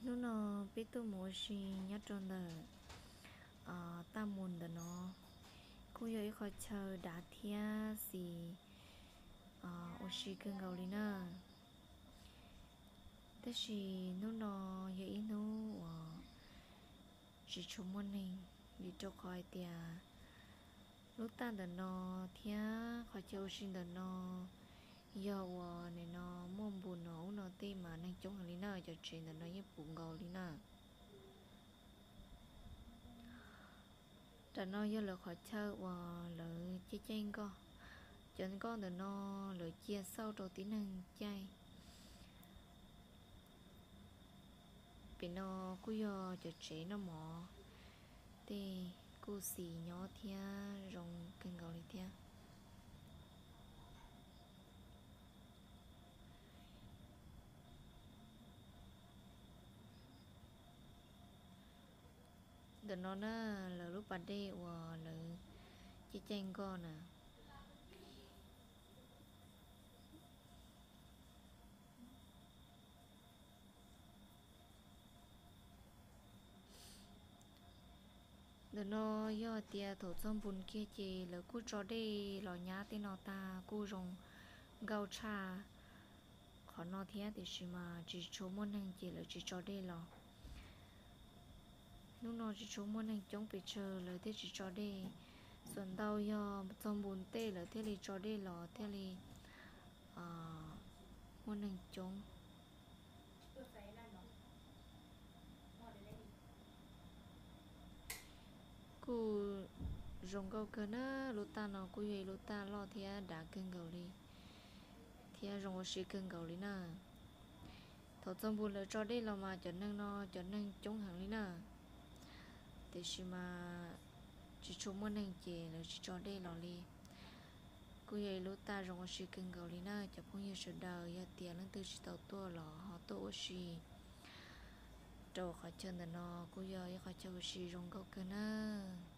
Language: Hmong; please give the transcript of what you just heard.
Hnub no peb tuaj mus ua si nyob rau ntawm Taj Mus ntawm no, kuj yog ib qhov chaw dav thiab xis ua si kawg nkaus li na. Tab sis hnub no yog ib hnub uas tsis tshua muaj neeg, vim rau qhov hais tias lub taj ntawm no thiab qhov chaw ua si ntawm no yog uas nim no muaj npus no ub no tej mas neeg coob heev li na, cov tsev ntawm no yeej puv nkaus li na. Nram no yog lawv qhov chaw uas lawv caij caij nkoj. Cov nkoj ntawm no lawv cia xauj rau tib neeg caij. Pem no kuj yog cov tsev noj mov, tej kuj xis nyob thiab zoo kawg nkaus li thiab. Ntawm no na, lawv lub pas dej uas lawv caij caij nkoj na. Ntawm no yog tias thaum txog npus kiag ces lawv kuj tso dej los nyab tej no tag kuj zoo nkauj tshaj qhov no thiab, tiam sis mas tsis tshua muaj neeg ces lawv tsis tso dej los. Hnub no tsis tshua muaj neeg coob pes tsawg lawv thiaj tsis tso dej. Xuam ntau yog txog npus tej lawv thiaj li tso dej los thiaj li muaj neeg coob. Kuj zoo nkauj kawg na, lub taj no kuj yog ib lub taj loj thiab dav kawg nkaus li, thiab zoo ua si kawg nkaus li na. Thaum txog npus lawv tso dej los mas cov neeg no cov neeg coob heev li na, tiam sis mas tsis tshua muaj neeg ces lawv tsis tso dej los li. Kuj yog ib lub taj zoo ua si kawg nkaus li na cov phooj ywg sawv daws, yog tias leej twg tsis tau tuaj los ho tuaj ua si rau qhov chaw ntawm no, kuj yog ib qhov chaw ua si zoo nkauj kawg nawb.